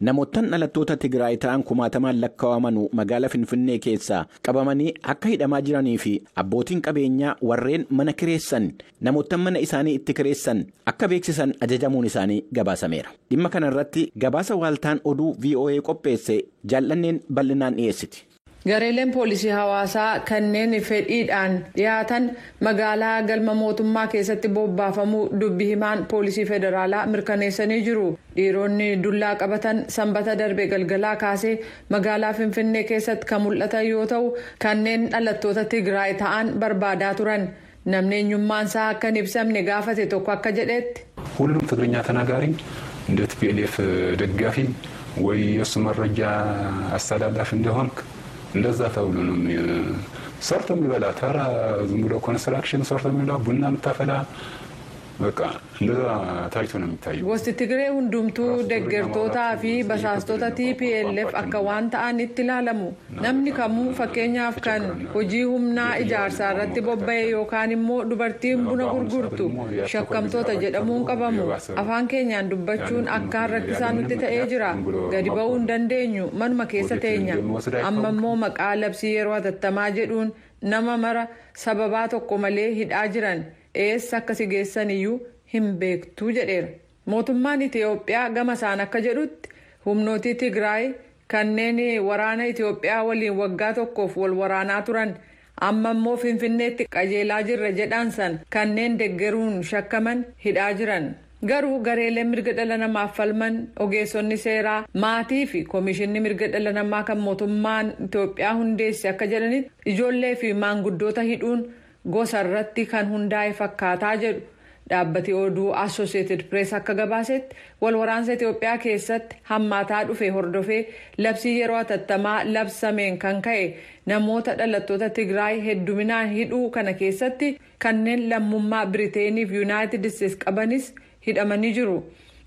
Namoottan dhalattoota Tigraay ta'an kumaatamaan lakkaa'aman magaalaa Finfinnee keessaa qabamanii akka hidhamaa jiranii fi abbootiin qabeenyaa warreen mana kireessan namoottan mana isaanii itti kireessan akka beeksisan ajajamuun isaanii gabaasameera. Dhimma kanarratti gabaasa waaltaan oduu VOA qopheesse jaallanneen bal'inaan dhiyeessiti. Gareeleen poolisii hawaasaa kanneen fedhiidhaan dhiyaatan magaalaa galma mootummaa keessatti bobbaafamuu dubbi himaan poolisii federaalaa mirkaneessanii jiru. Dhiironni dullaa qabatan Sanbata darbe galgalaa kaasee magaalaa Finfinnee keessatti kan mul'atan yoo ta'u, kanneen dhalattoota Tigraay ta'an barbaadaa turan. Namni eenyummaan isaa akka hin ibsamne gaafate tokko akka jedhetti. ሁሉም ትግርኛ ተናጋሪ እንደ ቲፒኤልኤፍ ደጋፊ ወይ የእሱ መረጃ አስተላላፊ እንደሆንክ እንደዛ ተብሎ ነው። ሰርቶ የሚበላ ተራ ዝም ብሎ ኮንስትራክሽን ሰርቶ የሚበላ፣ ቡና የምታፈላ፣ በቃ እንደዛ ታይቶ ነው የሚታየው። Gosti Tigree hundumtuu deeggartootaa fi basaastota TPLF akka waan ta'anitti ilaalamu. Namni kamuu, fakkeenyaaf kan hojii humnaa ijaarsaa irratti bobba'e yookaan immoo dubartiin buna gurgurtu, shakkamtoota jedhamuun qabamu. Afaan keenyaan dubbachuun akkaan rakkisaa nutti ta'ee jira. Gadi ba'uu hin dandeenyu, manuma keessa teenya. Amma immoo maqaa labsii yeroo hatattamaa jedhuun nama mara sababaa tokko malee hidhaa jiran, eessa akka si geessan iyyuu hin beektuu jedheera. Mootummaan Itiyoophiyaa gama isaan akka jedhutti, humnootii Tigraay kanneen waraana Itiyoophiyaa waliin waggaa tokkoof wal waraanaa turan, amma immoo Finfinneetti qajeelaa jirra jedhan san kanneen deggeruun shakkaman hidhaa jiran. Garuu gareeleen mirga dhala namaaf falman, ogeessonni seeraa, maatii fi koomishinni mirga dhala namaa kan mootummaan Itiyoophiyaa hundeesse akka jedhanitti, ijoollee fi maanguddoota hidhuun gosa irratti kan hundaa'e fakkaataa jedhu. Dhaabbati oduu Associated Press akka gabaasetti, wal waraansa Itiyoophiyaa keessatti hammaataa dhufe hordofee labsii yeroo hatattamaa labsameen kan ka'e namoota dhalattoota Tigraay hedduminaan hidhuu kana keessatti kanneen lammummaa Biriteenii fi Yuunaayitid Isteetsi qabanis hidhamanii jiru.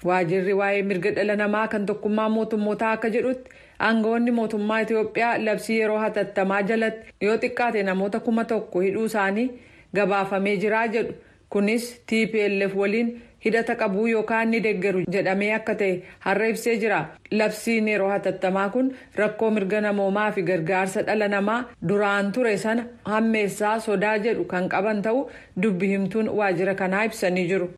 Waajirri waa'ee mirga dhala namaa kan Tokkummaa Mootummootaa akka jedhutti, aangawoonni mootummaa Itiyoophiyaa labsii yeroo hatattamaa jalatti yoo xiqqaate namoota 1000 hidhuu isaanii gabaafamee jira jedhu. Kunis TPLF waliin hidhata qabuu yookaan ni deeggaru jedhamee akka ta'e har'a ibsee jira. Labsiin yeroo hatattamaa kun rakkoo mirga namoomaa fi gargaarsa dhala namaa duraan ture sana hammeessaa sodaa jedhu kan qaban ta'uu dubbi himtuun waajjira kanaa ibsanii jiru.